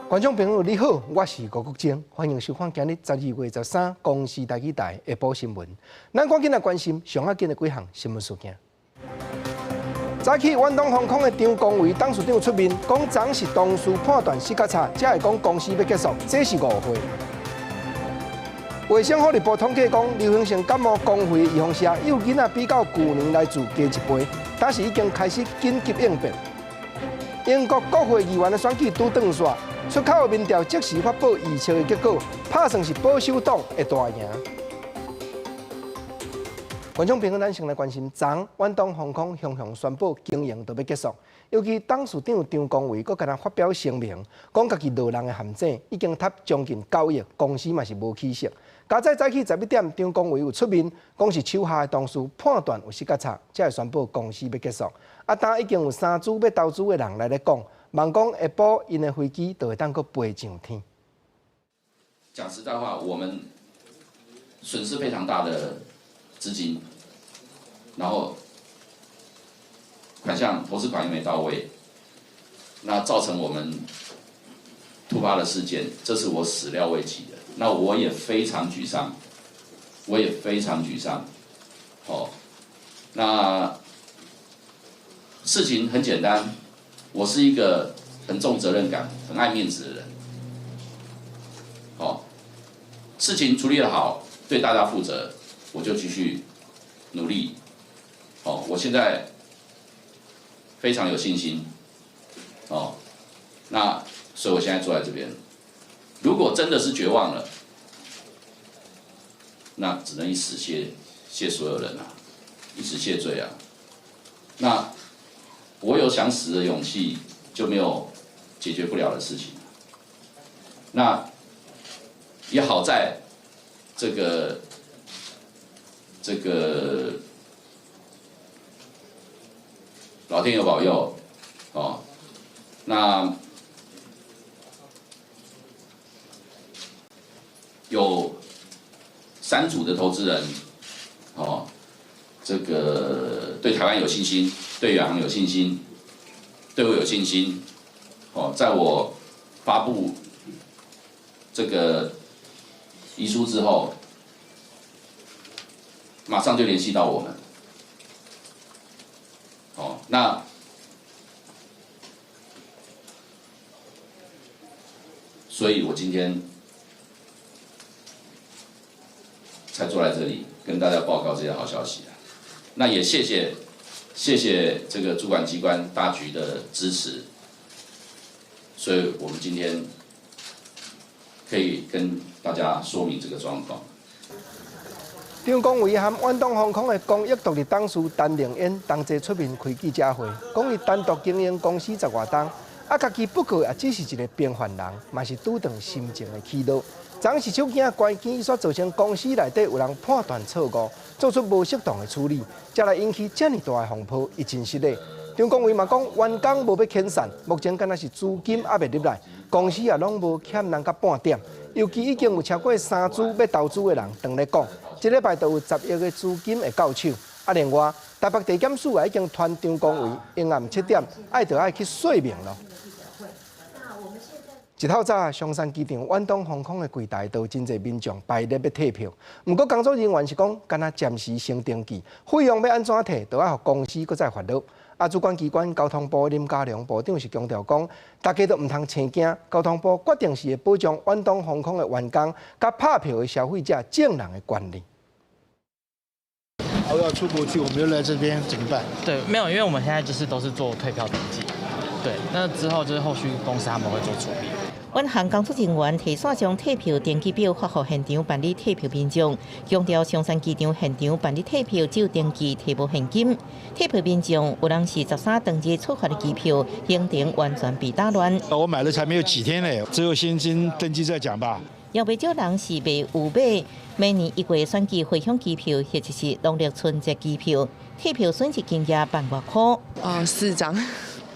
觀眾朋友你好，我是吳國晶，歡迎收看今日12月13公視台語台下晡新聞。咱趕緊來關心上要緊的幾項新聞事件。早起遠東航空的張光偉董事長出面講，昨是同事判斷失較差，才會講公司欲結束，這是誤會。衛生福利部統計講，流行性感冒公費預防射幼囡仔比較舊年來自加一倍，但是已經開始緊急應變。英國國會議員的選舉拄斷線，出口的民調即時發布預測的結果，拍算是保守黨會大贏。觀眾朋友，咱先來關心，昨遠東航空雄雄宣布經營都欲結束，尤其董事長張光偉閣敢若發表聲明，講家己落人的陷阱已經貼將近9億，公司嘛是無起色。佳哉早起11點，張光偉有出面講是手下的同事判斷有失較差，才會宣布公司欲結束。啊，今已經有三組欲投資的人來咧講，望講下晡𪜶的飛機就會當閣飛上天。講實在話，我們損失非常大的資金，然後款項投資款又沒到位，那造成我們突發的事件，這是我始料未及的。那我也非常沮喪，我也非常沮喪。哦，那事情很簡單，我是一個很重責任感、很愛面子的人。哦，事情處理得好，對大家負責，我就繼續努力。哦，我現在非常有信心。哦，那所以我現在坐在這邊。如果真的是絕望了，那只能以死謝謝所有人啊，以死謝罪啊。那我有想死的勇氣，就沒有解決不了的事情。那也好在這個老天有保佑哦。那有三組的投資人，哦，這個對台灣有信心，對遠航有信心，對我有信心，哦，在我發布這個遺書之後，馬上就聯繫到我們，哦，那所以我今天才坐在這裡跟大家報告這些好消息啊！那也謝謝謝謝這個主管機關大局的支持，所以我們今天可以跟大家說明這個狀況。張光偉和遠東航空的公益獨立董事陳玲英同齊出面開記者會，講伊單獨經營公司十外冬，啊，家己不過也只是一個平凡人，嘛是拄著心情的起落。昨是手機關機，煞造成公司內底有人判斷錯誤，做出無適當的處理，才來引起遮爾大的風波，伊真失禮。張光偉嘛講，員工無欲遣散，目前敢若是資金猶未入來，公司也攏無欠人甲半點。尤其已經有超過三組欲投資的人當咧講，這禮拜就有10億的資金會到手。啊，另外台北地檢署也已經傳張光偉，下暗7點愛就愛去說明囉。一透早，松山機場遠東航空的櫃台都有真濟民眾排咧欲退票，毋過工作人員是講，敢若暫時先登記，費用欲按怎退，都愛予公司閣再發落。啊，主管機關交通部林佳龍部長是強調講，大家都毋通生驚，交通部決定是會保障遠東航空的員工佮拍票的消費者眾人的權利。我要出國去，我們又來這邊怎麼辦？對，沒有，因為我們現在就是都是做退票登記，對，那之後就是後續公司他們會做處理。遠航工作人員提線將退票登記表發予現場辦理退票民眾，強調松山機場現場辦理退票只有登記，提無現金。退票民眾有人是13當日出發的機票，行程完全被打亂。我買了才沒有幾天呢，只有先先登記再講吧。有袂少人是袂有買明年1月選機回鄉機票，或者是農曆春節機票，退票損失金額萬外箍。4張。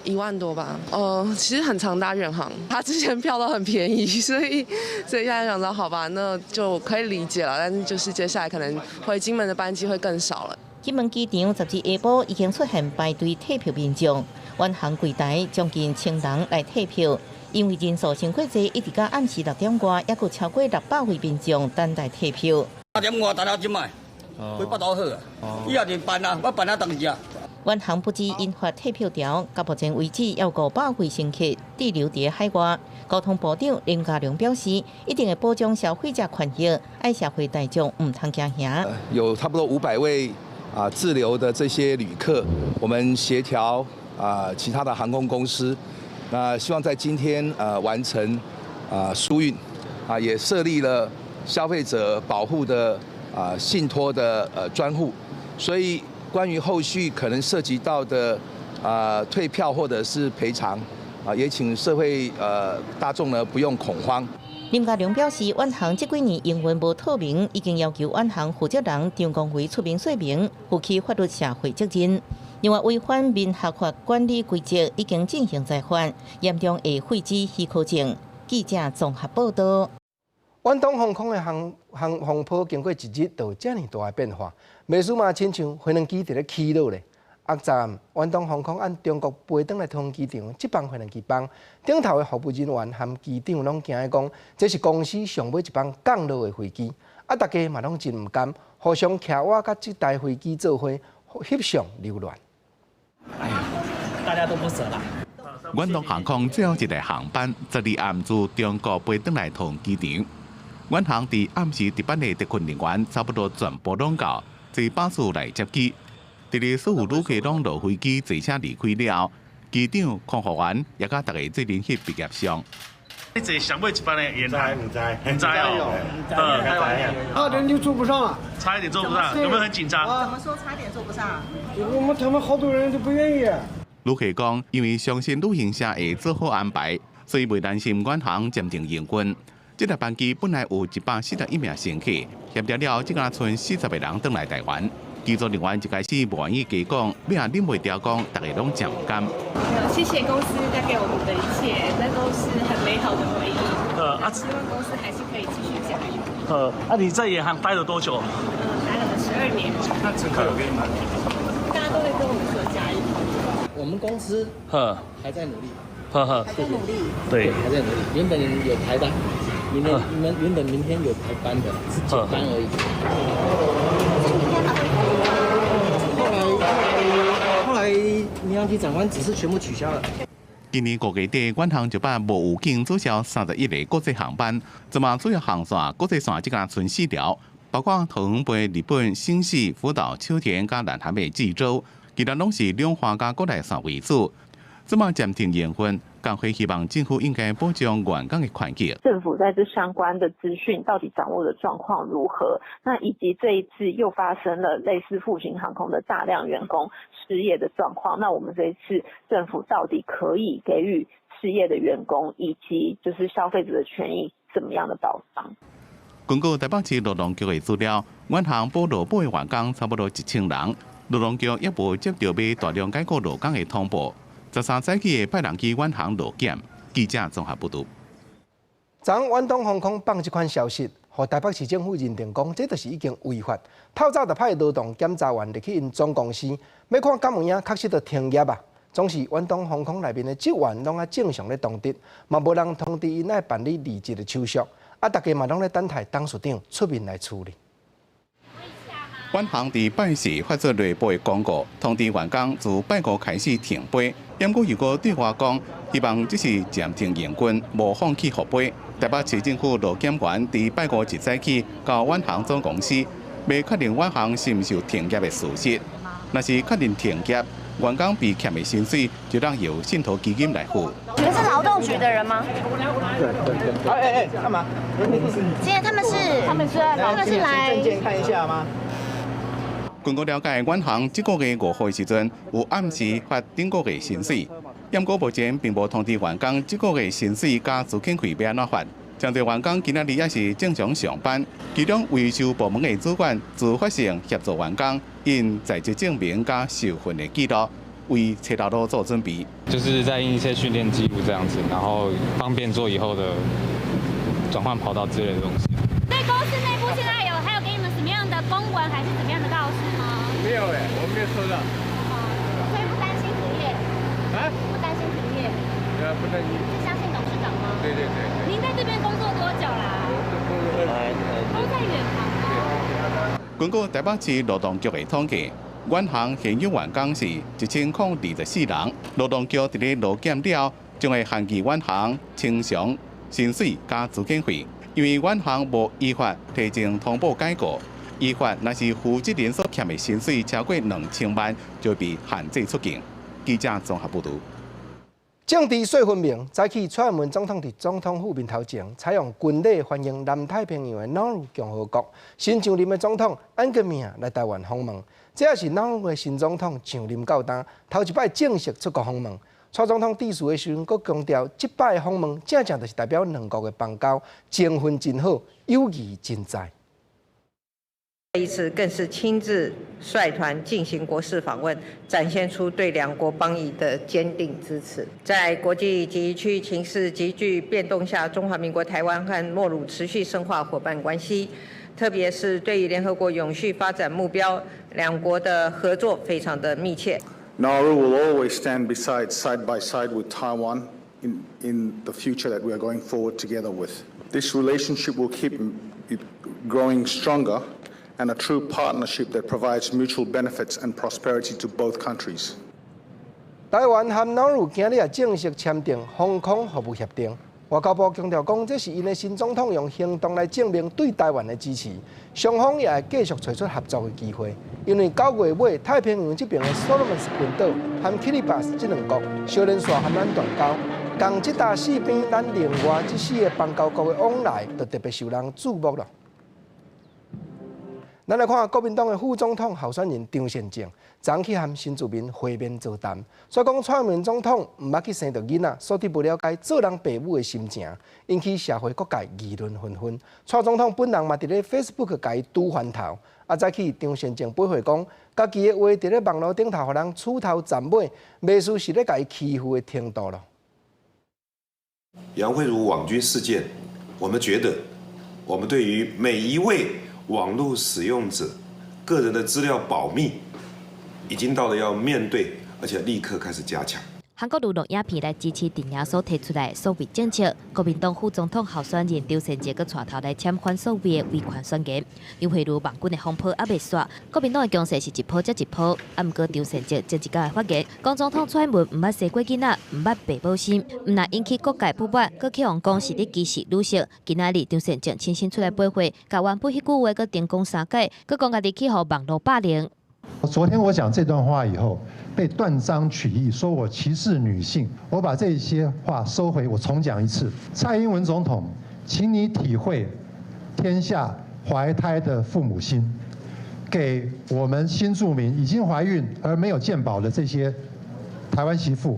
1萬多吧，其實很常搭遠航，他之前票都很便宜，所以現在想到好吧，那就可以理解了。但是就是接下來可能回金門的班機會更少了。金門機場12下晡已經出現排隊退票民眾，遠航櫃台將近千人來退票，因為人數傷過濟，一直到暗時6點外，猶閣超過600位民眾等待退票。 8點外等到這擺，規腹肚好啊！以後就辦啊，我辦啊當時啊。遠航不止引發退票潮，到目前為止有500位乘客滯留佇海外。交通部長林佳龍表示，一定會保障消費者權益，愛社會大眾毋通驚嚇。有差不多500位啊滯留的這些旅客，我們協調啊其他的航空公司，那希望在今天完成啊疏運，啊也設立了消費者保護的啊信託的專戶，所以關於後續可能涉及到的啊退票或者是賠償啊，也請社會大眾呢不用恐慌。林佳龍表示，遠航這幾年營運無透明，已經要求遠航負責人張光輝出面說明，負起法律社會責任。另外，違反民航法管理規則已經進行裁罰，嚴重會廢止許可證。記者綜合報道。遠東航空的航航風波經過一日，就有遮爾大的變化，袂輸嘛，親像飛輪機佇咧起落咧。啊，昨暗遠東航空按中國飛轉來桃園機場，這班飛輪機班頂頭的服務人員和機長攏驚講，這是公司上尾一班降落的飛機。啊，大家嘛攏真毋甘，互相徛倚佮這台飛機做伙翕相留戀。哎呀，大家都不捨啦。遠東航空最後一個航班，12暗自中國飛轉來桃園機場。遠航佇暗時值班的特訓人員差不多全部攏到，坐巴士來接機。佇咧所有旅客攏落飛機坐車離開了後，機長、空服員也佮大家做陣翕畢業相。你坐上尾一班的遠航？毋知，毋知哦。差點就坐不上了。差一點坐不上，有沒有很緊張？怎麼說差點坐不上？我們他們好多人都不願意。旅客講，因為相信旅行社會做好安排，所以袂擔心遠航暫停營運。這台班機本來有141名乘客，協調了這敢賰40個人轉來台灣。機組人員一開始無願意加講，尾仔忍袂牢講，大家攏真毋甘。謝謝公司帶給我們的一切，那都是很美好的回憶。希望公司還是可以繼續加油。啊，你在遠航待了多久？待了12年。那乘客有給你們？大家都會跟我們說加油。我們公司還在努力。呵呵，還在努力。對，還在努力。原本有排班，明天你們原本明天有排班的，是減班而已。明天還會後來，民航局長官指示全部取消了。今年5月底，遠航就把無預警取消31個國際航班，這馬主要航線國際線這敢賰四條，包括桃園飛日本新潟、福島、秋田佮南韓的濟州，其他攏是兩岸佮國內線為主。這馬暫停營運，工會希望政府應該保障員工的權益。政府在這相關的資訊到底掌握的狀況如何？那以及這一次又發生了類似復興航空的大量員工失業的狀況，那我們這一次政府到底可以給予失業的員工以及就是消費者的權益怎麼樣的保障？根據台北市勞動局的資料，遠航保勞保的員工差不多1000人，勞動局猶無接著欲大量解僱勞工的通報。13早起會派人去遠航勞檢。記者綜合報導。昨遠東航空放這款消息，予台北市政府認定講，這就是已經違法。透早就派勞動檢查員入去𪜶總公司，欲看敢有影確實就停業啊。總是遠東航空內面的職員攏猶正常咧當值，嘛無人通知𪜶愛辦理離職的手續。啊，大家嘛攏咧等待董事長出面來處理。遠航佇拜四發出內部的公告，通知員工自拜五開始停飛。毋過又閣對外講，希望只是暫停營運，無放棄復飛。台北市政府勞檢員佇拜五一早起到遠航總公司，欲確認遠航是毋是有停業的事實。若是確認停業，員工被欠的薪水就當由信託基金來付。你們是勞動局的人嗎？對對對。哎哎哎，幹嘛？今天他們是他們是他們是來證件看一下嗎？根據了解，遠航這個月5號的時陣有按時發頂個月薪水，毋過目前並無通知員工這個月薪水佮資遣費欲按怎發。針對員工今仔日猶是正常上班，其中維修部門的主管自發性協助員工印在職證明佮受訓的記錄，為冊頭路做準備。就是在印一些訓練記錄這樣子，然後方便做以後的轉換跑道之類的東西。對公司內部現在有還有給你們什麼樣的公文還是怎麼樣的告示嗎？沒有哎，我沒有收到。所以不擔心停業？啊？不能。是相信董事長嗎？對對對。您在這邊工作多久啦？都在遠航嗎？根據台北市勞動局的統計，遠航現有員工是1024人。勞動局佇咧勞檢了，將會限制遠航清償薪水佮資遣費，因為遠航無依法提前通報解僱，依法若是負責人所欠的薪水超過2000萬，就被限制出境。記者綜合報導。政治說分明，早起蔡英文總統佇總統府面頭前，採用軍禮歡迎南太平洋的瑙魯共和國新上任的總統安格米亞來台灣訪問。這也是瑙魯的新總統上任到今頭一擺正式出國訪問。蔡總統致辭的時陣，閣強調，這擺訪問正正就是代表兩國的邦交情分真好，友誼真在。這一次更是親自率團進行國事訪問，展現出對兩國邦誼的堅定支持。在國際及區域情勢急劇變動下，中華民國台灣和諾魯持續深化夥伴關係，特別是對於聯合國永續發展目標，兩國的合作非常的密切。 Nauru will always stand side by side with Taiwan in the future that we are going forward together with. This relationship will keep growing stronger and a true partnership that provides mutual benefits and prosperity to both countries. 台灣和瑙魯今日也正式簽訂防空服務協定。外交部強調講，這是𪜶的新總統用行動來證明對台灣的支持。雙方也會繼續揣出合作的機會。因為9月尾，太平洋這邊的所羅門斯群島和基里巴斯這兩國相連線和咱斷交，仝這搭四邊咱另外這四个邦交國的往來，就特別受人注目了。咱來看國民黨的副總統候選人張善政，昨去和新住民會面座談，所以講蔡英文總統毋捌去生著囡仔，所以無了解做人爸母的心情，引起社會各界議論紛紛。蔡總統本人嘛佇咧 Facebook 共伊拄翻頭，啊，早起張善政回應講，家己的話佇咧網路頂頭予人出頭讚美，袂輸是咧共伊欺負的程度咯。楊慧如網軍事件，我們覺得，我們對於每一位網路使用者個人的資料保密，已經到了要面對，而且立刻開始加強。韓國瑜錄影片來支持陣營所提出來的所謂政策，國民黨副總統候選人張善政閣帶頭來簽反所謂的維權宣言。楊慧如網軍的風波猶未煞，國民黨的攻勢是一波接一波。啊，毋過張善政前一工的發言，講總統蔡英文毋捌生過囡仔，毋捌爸母心，毋但引起各界不滿，閣去予人講是咧歧視女性。今仔日張善政親身出來駁回，共原本彼句話閣重講三擺，閣講家己去予網路霸凌。昨天我講這段話以後，被斷章取義，說我歧視女性。我把這些話收回，我重講一次。蔡英文總統，請你體會天下懷胎的父母心，給我們新住民已經懷孕而沒有健保的這些台灣媳婦，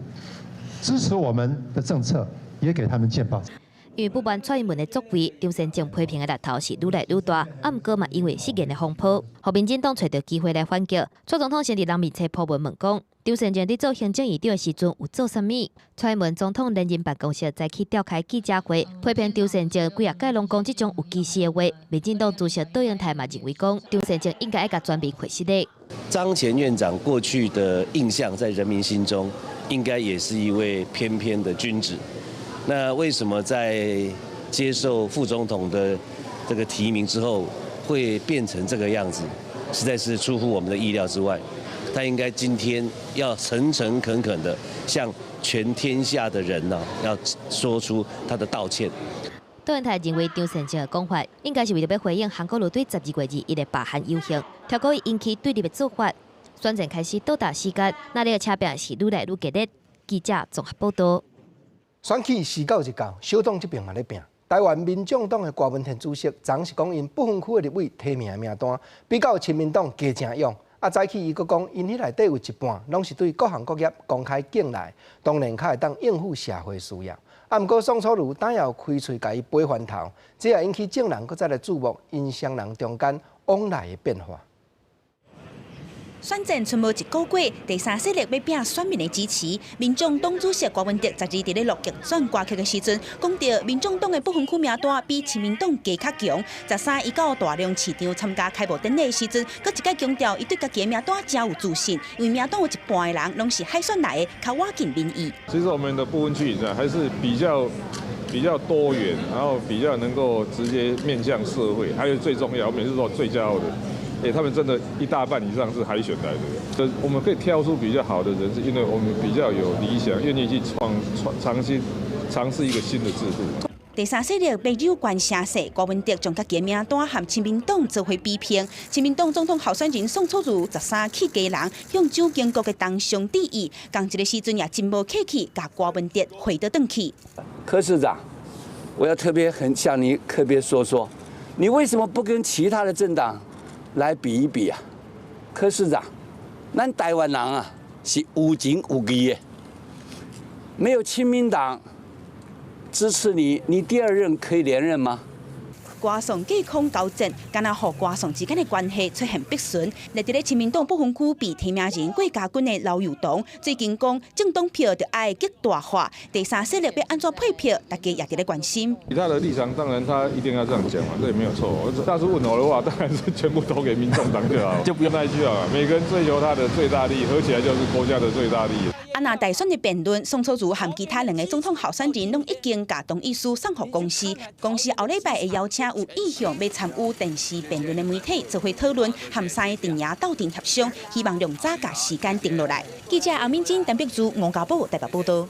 支持我們的政策，也給他們健保。因為不滿蔡英文的作為，張善政批評的力頭是愈來愈大。啊，毋過嘛，因為失言的風波，予民進黨揣著機會來反擊。蔡總統先佇人面冊 po 文問講，張善政佇做行政院長的時陣有做啥物？蔡英文總統連任辦公室早起召開記者會，批評張善政幾仔擺攏講這種有歧視的話。民進黨主席卓榮泰嘛認為講，張善政應該愛共全面解釋的。張前院長過去的印象在人民心中，應該也是一位翩翩的君子。那為什麼在接受副總統的這個提名之後，會變成這個樣子？實在是出乎我們的意料之外。他應該今天要誠誠懇懇的向全天下的人呢，要說出他的道歉。卓榮泰認為張善政的講法，應該是為著欲回應韓國瑜對12月21的罷韓遊行，跳過引起對立的做法。選戰開始倒帶時間，那這个車拼是愈來愈激烈。記者綜合報道。選舉時到日到，小黨這邊嘛咧拚。台灣民眾黨的郭文天主席，昨是講𪜶不分區的立委提名的名單，比較親民黨加誠勇。啊，早起伊閣講，𪜶彼內底有一半攏是對各行各業公開敬來，當然較會當應付社會需要。啊，毋過宋楚瑜當有開喙共伊掰翻頭，這也引起眾人閣再來注目𪜶雙人中間往來的變化。選戰賰無一個月，第三勢力欲拚選民的支持。民眾黨主席柯文哲12佇咧錄競選歌曲的時陣，講著民眾黨的不分區名單比親民黨加較強。13伊到大量市場參加開幕典禮的時陣，閣一擺強調，伊對家己的名單誠有自信，因為名單有一半的人攏是海選來的，較倚近民意。其實我們的不分區還是比較多元，然後比較能夠直接面向社會，還有最重要，我們也是說最驕傲的。欸，他們真的一大半以上是海選來的，我們可以挑出比較好的人，是因為我們比較有理想，願意去創創嘗試嘗試一個新的制度。第三勢力欲扭轉聲勢，柯文哲將家己的名單和親民黨做伙比拼。親民黨總統候選人宋楚瑜13去基隆，向蔣經國的同鄉致意，仝一个時陣也真無客氣，共柯文哲回倒轉去。柯市長，我要特別很向你特別說說，你為什麼不跟其他的政黨來比一比啊？柯市長，咱台灣人啊是有情有義的，沒有親民黨支持你，你第二任可以連任嗎？歌頌隔空交戰，敢若予歌頌之間的關係出現逼順。佇咧親民黨不分區被提名人郭家軍的劉幼彤，最近講政黨票著愛極大化，第三勢力欲按怎配票，大家也佇咧關心。以他的立場，當然他一定要這樣講嘛，這也沒有錯。但是問我的話，當然是全部投給民眾黨就好，就不用那一句啊。每個人追求他的最大利益，合起來就是國家的最大利益。啊，若大選的辯論，宋楚瑜和其他兩个總統候選人攏已經共同意書送予公視，公視後禮拜會邀請有意向欲參與電視辯論的媒體做伙討論，和三个陣營鬥陣協商，希望量早共時間定落來。記者阿敏珍、陳碧珠、吳家寶台北報導。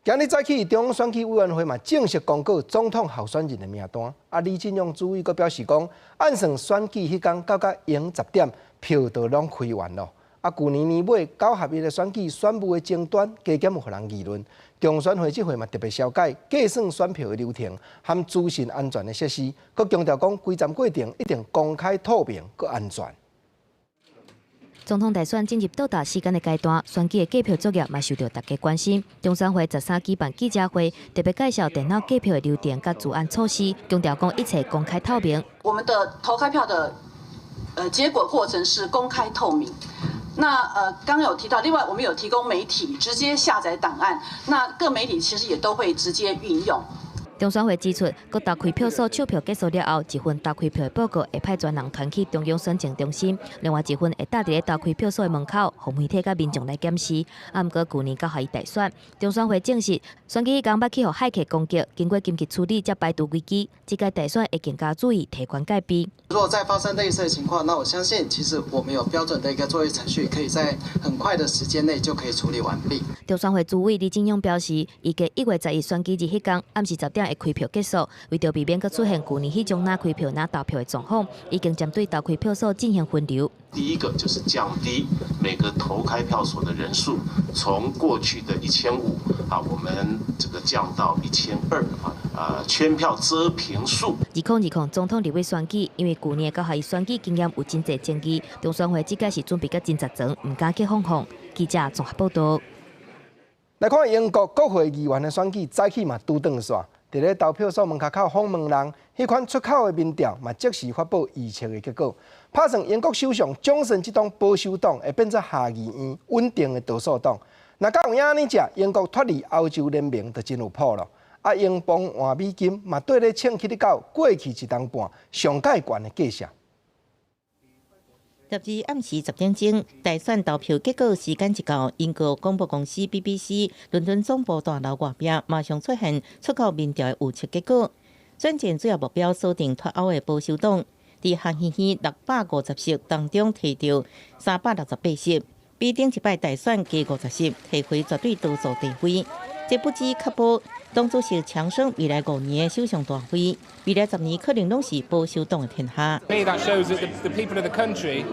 今日早起，中央選舉委員會嘛正式公告總統候選人的名單。啊，李進勇主委閣表示講，按算選舉彼工到甲閒10點，票就攏開完咯。啊，舊年年尾九合一的選舉選務的爭端，加減有予人議論。中選會這回嘛特別紹介計算選票的流程和資訊安全的設施，閣強調講規站過程一定公開透明、閣安全。總統大選進入倒數時間的階段，選舉的計票作業嘛受著大家關心。中選會13舉辦記者會，特別介紹電腦計票的流程佮資安措施，強調講一切公開透明。我們的投開票的結果過程是公開透明。那剛剛有提到，另外我們有提供媒體直接下載檔案，那各媒體其實也都會直接運用。中選會指出，各投開票所唱票結束了後，一份投開票的報告會派專人傳去中央選情中心，另外一份會貼佇咧投開票所的門口，予媒體佮民眾來檢視。啊，毋過舊年九合一大選，中選會證實，選舉彼工捌去予駭客攻擊，經過緊急處理才排除危機。這屆大選會更加注意提懸戒備。如果再發生類似的情況，那我相信其實我們有標準的一個作業程序，可以在很快的時間內就可以處理完畢。中選會主委李進勇表示，預計1月11選舉日彼工暗時10點會開票結束，為著避免閣出現舊年彼種若開票若投票的狀況，已經針對投開票所進行分流。第一個就是降低每個投開票所的人數，從過去的1500啊，我們這個降到1200啊，圈票遮屏數。2020總統立委選舉，因為舊年九合一選舉經驗有真濟爭議，中選會這屆是準備甲真濟全，毋敢去放放。記者綜合報導。來看英國國會議員的選舉，早起嘛拄斷線，佇咧投票所門跤口訪問人，彼款出口的民調嘛即時發布預測的結果，拍算英國首相強森這黨保守黨會變做下議院穩定的多數黨。若敢有影按呢食，英國脫離歐洲聯盟就真有譜囉。啊，英鎊換美金嘛，綴咧衝起咧到過去一冬半上蓋懸的價數。12暗時10點鐘，大選投票結果時間一到，英國廣播公司 BBC 倫敦總部大樓外壁馬上出現出口民調的預測結果。選戰主要目標鎖定脫歐的保守黨，佇下議院650席當中提著368席，比頂一擺大選加50席，提回絕對多數地位。這不只確保黨主席強生未來5年的首相大位，未來10年可能攏是保守黨的天下。 Me, that shows that the people of the country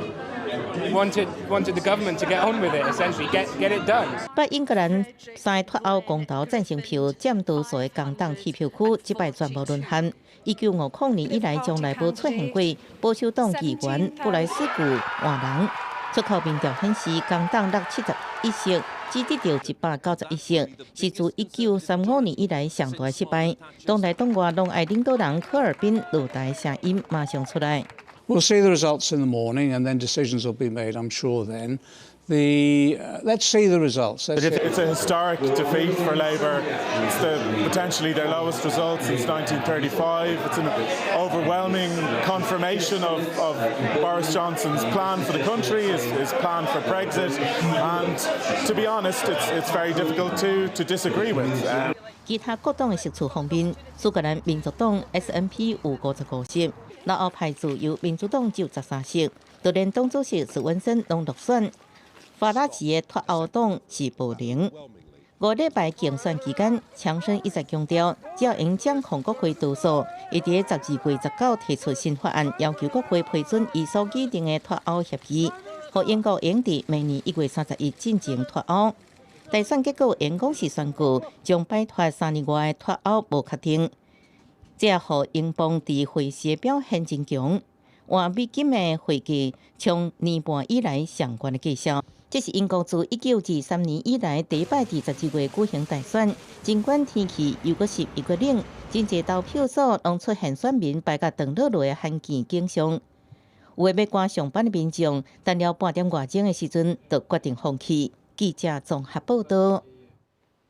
wanted the government to get on with it, essentially get it done. 北英格蘭三个脫歐公投贊成票佔多數的工黨鐵票區，這擺全部淪陷。1950年以來，從來無出現過保守黨議員布萊斯郡換人。出口民調顯示，工黨671席，只得著191席，是自1935年以來上大失敗。黨內黨外攏愛領導人科爾賓落台聲音馬上出來。We'll see the results in the morning, and then decisions will be made, I'm sure, then. Let's see the results. Let's see. It's a historic defeat for Labour. It's potentially their lowest result since 1935. It's an overwhelming confirmation of Boris Johnson's plan for the country, his plan for Brexit. And to be honest, it's very difficult to disagree with. 其他各黨的席次方面，蘇格蘭民族黨 SNP 有55席，留歐派自由民主黨只有13席，就連黨主席史溫森攏落選。法拉奇的脫歐黨是無能。5禮拜競選期間，強生一再強調，只要會掌控國會多數，伊佇12月19提出新法案，要求國會批准伊所擬定的脫歐協議，予英國會佇明年1月31日進行脫歐。大選結果會講是宣告將擺脫3年外的脫歐無確定，這也予英鎊佇匯市表現真強，換美金的匯價創年半以來上懸的績效。這是英國自1923年以來第一擺佇12月舉行大選。儘管天氣又閣濕又閣冷，真濟投票所攏出現選民排甲長落落的罕見景象。有的欲趕上班的民眾，等了半點外鐘的時陣，就決定放棄。記者綜合報道。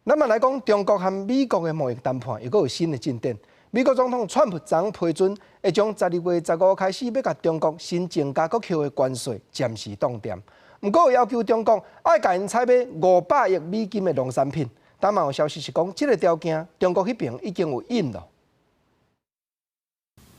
咱嘛來講，中國和美國的貿易談判又閣有新的進展。美國總統川普昨批准，會將12月15開始欲共中國新增加國扣的關稅暫時凍定。毋過要求中國愛共𪜶採買500億美金的農產品。但嘛有消息是講，這个條件中國彼爿已經有應囉。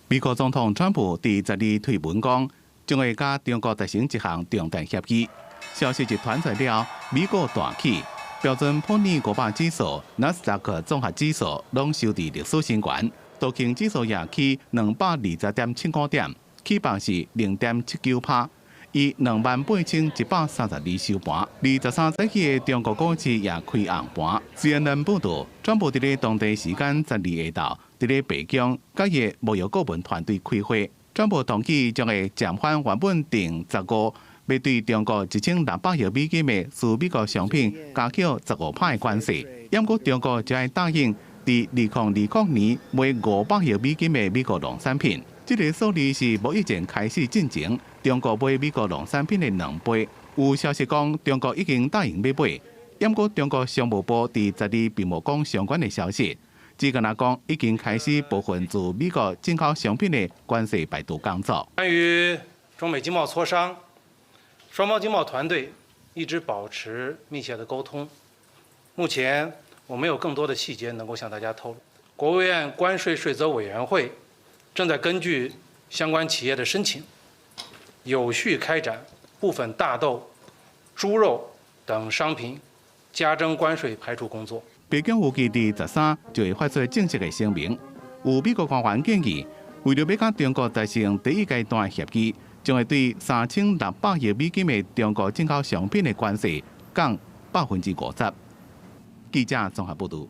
美國總統川普佇12推文講，將會佮中國達成一項重大協議。消息一傳出了，美股大起，標準普爾500指數、納斯達克綜合指數攏收佇歷史新高，道瓊指數也起220.75點，起幅是0.79趴，以28,132收盤。23早起的中國股市也開紅盤。CNN 報導，川普佇咧當地時間十二下晝，佇咧白宮佮伊的貿易顧問團隊開會，川普同意將會暫緩原本定15欲對中國1600億美金的輸美國商品加扣15趴的關稅，毋過中國就愛答應佇2020年買500億美金的美國農產品。這个數字是貿易戰開始進前，中國買美國農產品的兩倍。有消息講，中國已經答應欲買，毋過中國商務部佇十二並無講相關的消息，只干焦講已經開始部分自美國進口商品的關稅排除工作。關於中美經貿磋商，雙方經貿團隊一直保持密切的溝通。目前我沒有更多的細節能夠向大家透露。國務院關稅稅則委員會正在根據相關企業的申請，有序開展部分大豆、豬肉等商品加徵關稅排除工作。白宮預計佇13就會發出正式的聲明。有美國官員建議，為著欲佮中國達成第一階段協議，將會對3600億美金的中國進口商品的關稅降50%。記者綜合報導。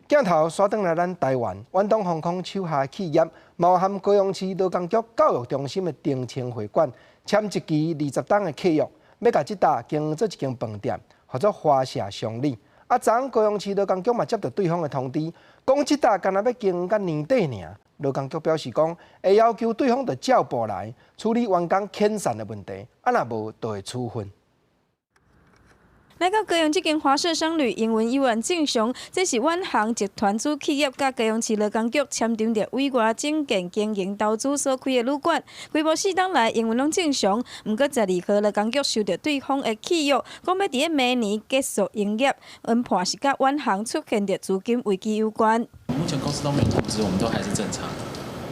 鏡頭煞轉來咱台灣，遠東航空手下企業，嘛和高雄市勞工局教育中心的澄清會館簽一期20冬的契約，欲共這搭經營做一間飯店，號做華社商旅。啊，昨昏高雄市勞工局嘛接到對方的通知，講這搭干焦欲經營到年底爾。勞工局表示講，會要求對方著照步來處理員工遣散的問題，啊若無就會處分。來到高雄這間華社商旅營運猶原正常，這是遠航集團子企業佮高雄市勞工局簽訂著委外整建經營投資所開的旅館，規模4冬來營運攏正常。毋過12號勞工局收到對方的契約，講欲佇咧明年結束營業，研判是佮遠航出現著資金危機有關。目前公司都沒有通知，我們都還是正常。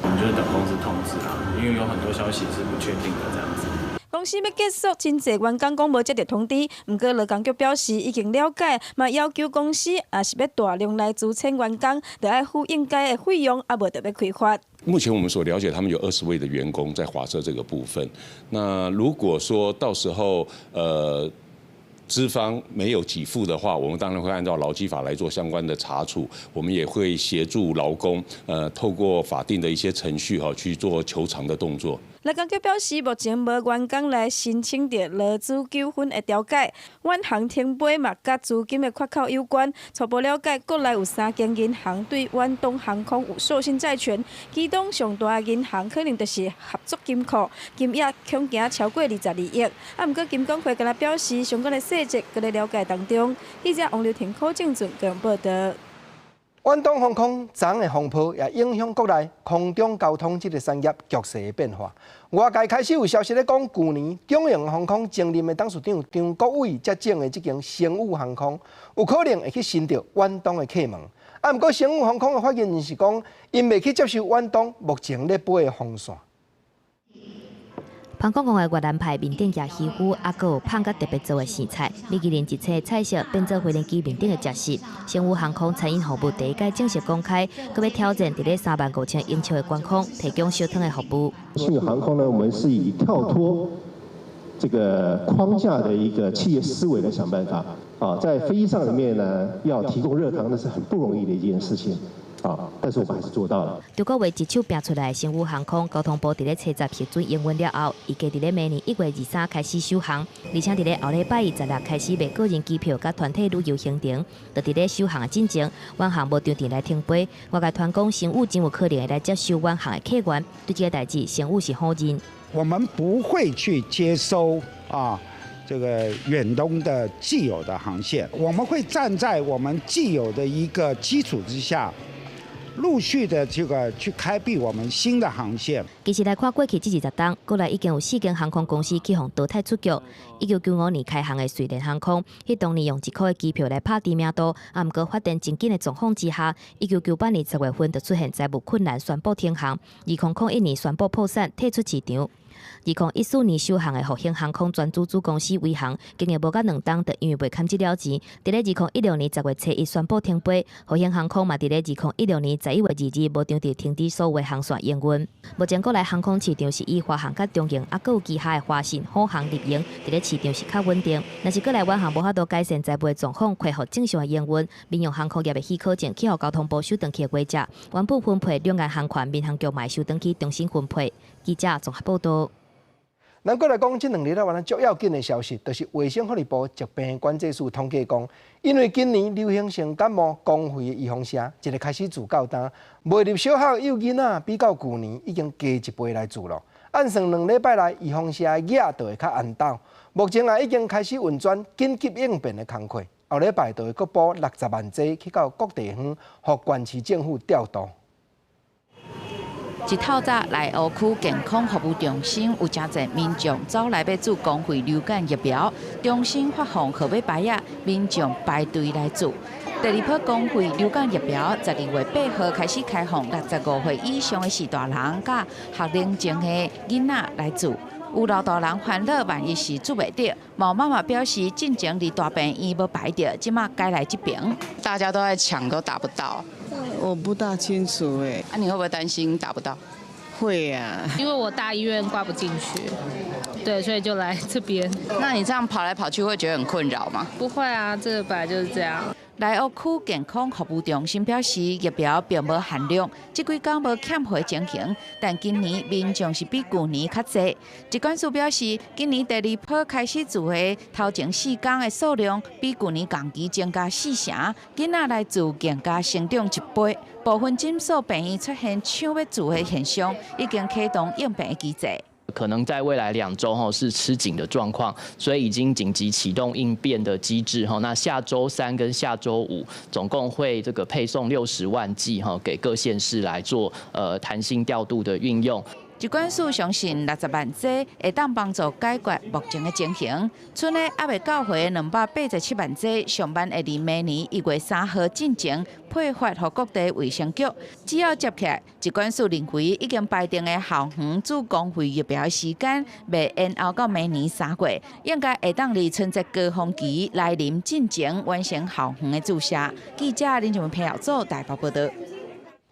我們就是等公司通知啦，因為有很多消息是不確定的，這樣子。公司欲結束，真濟員工講無接到通知，毋過勞工局表示已經了解，嘛要求公司若是欲大量來資遣員工，著愛付應該的費用，啊無著欲開罰。目前我們所了解，他們有20位的員工在華社這個部分。那如果說到時候，資方沒有給付的話，我們當然會按照勞基法來做相關的查處。我們也會協助勞工，透過法定的一些程序，哈，去做求償的動作。勞工局表示，目前無員工來申請著勞資糾紛的調解，遠航停飛嘛，佮資金的缺口有關。初步了解，國內有三間銀行對遠東航空有授信債權，其中上大的銀行可能就是合作金庫，金額恐驚超過22億。啊，毋過金管會敢若表示，相關的細節閣咧了解當中。記者王劉婷、柯正俊報導。遠東航空昨昏的風波也影響國內空中交通這个產業局勢的變化。外界開始有消息咧講，舊年中榮航空前任的董事長張國煒接掌的這間星宇航空，有可能會去伸著遠東的客門。啊，毋過星宇航空的發言人是講，𪜶袂去接受遠東目前咧飛的航線。彭公公的越南派麵頂夾魚脯，啊，閣有胖佮特別做的生菜，米其林一冊菜色變做飛行機麵頂的食食。星宇航空餐飲服務第一屆正式公開，閣欲挑戰佇咧35,000英尺的高空，提供燒湯的服務。星宇航空呢，我們是以跳脫這個框架的一個企業思維來想辦法。啊，在飛機上裡面呢，要提供熱湯，那是很不容易的一件事情。啊！但是我們還是做到了。中國話一手拚出來，星宇航空交通部佇咧初十核准營運了後，預計佇咧明年1月23開始首航，而且佇咧後禮拜一十六開始賣個人機票佮團體旅遊行程。就佇咧首航的進前，遠航無場地來停飛，外界傳講星宇真有可能會來接收遠航的客源。對這個代誌，星宇是否認。我們不會去接收啊，這個遠東的既有的航線，我們會站在我們既有的一個基礎之下。陸續的這個去開闢我們新的航線。其實來看過去這20冬，國內已經有四間航空公司去予淘汰出局。1995年開航的瑞聯航空，彼當年用1箍的機票來拍知名度，啊，毋過發展真緊的狀況之下，1998年10月份就出現財務困難，宣布停航。2001年宣布破產，退出市場。2014年首航的復興航空全資子公司威航，經營無到2冬，就因為袂堪這了錢，佇咧2016年10月初一宣布停飛。復興航空嘛，佇咧2016年11月22日無場地停止所有航線營運。目前國內航空市場是以華航佮長榮，啊，閣有其他的華信、虎航入營，佇咧市場是較穩定。若是閣來遠航無法度改善財務狀況，恢復正常的營運，民用航空業的許可證去予交通部收轉去的規則，原本分配兩岸航權，民航局嘛會收轉去重新分配。記者綜合報導。咱閣來講，這2日來足要緊的消息，就是衛生福利部疾病管制署統計講，因為今年流行性感冒公費的預防射，一个開始注到今，袂入小學幼囡仔比較舊年已經加一倍來注咯。按算2禮拜內預防射的額就會較安斗。目前也已經開始運轉緊急應變的工課，後禮拜就會閣補60萬劑去到各地方，予縣市政府調度。一透早內湖區健康服務中心有誠濟民眾走來欲注公費流感疫苗，中心發放號碼牌仔，民眾排隊來注。第二波公費流感疫苗，12月8號開始開放，65歲以上的序大人佮學齡前的囡仔來注。有老大人煩惱，萬一是注袂著，某媽媽表示，進前佇大病院無排著，這馬改來這爿。大家都在搶，都打不到。我不大清楚哎。啊，你會不會擔心打不到？會啊，因為我大醫院掛不進去，對，所以就來這邊。那你這樣跑來跑去會覺得很困擾嗎？不會啊，這個本來就是這樣。內湖區健康服務中心表示，疫苗並無限量，這幾工無欠貨情形，但今年民眾是比舊年較濟。疾管署表示，今年第二波開始注的頭前4工的數量，比舊年同期增加四成，囡仔來注更加成長一倍。部分診所病院出現搶欲注的現象，已經啟動應變的機制。可能在未來2週哈是吃緊的狀況，所以已經緊急啟動應變的機制哈。那下週三跟下週五總共會這個配送60萬劑哈，給各縣市來做彈性調度的運用。疾管署相信60萬劑會當幫助解決目前的情形。賰的猶未到貨287萬劑，上慢會佇明年1月3號進前配發予各地衛生局。只要接起來，疾管署認為已經排定的校園注公費疫苗時間，袂延後到明年3月，應該會當佇春節高峰期來臨進前完成校園的注射。記者林靜文彭耀祖台北報導。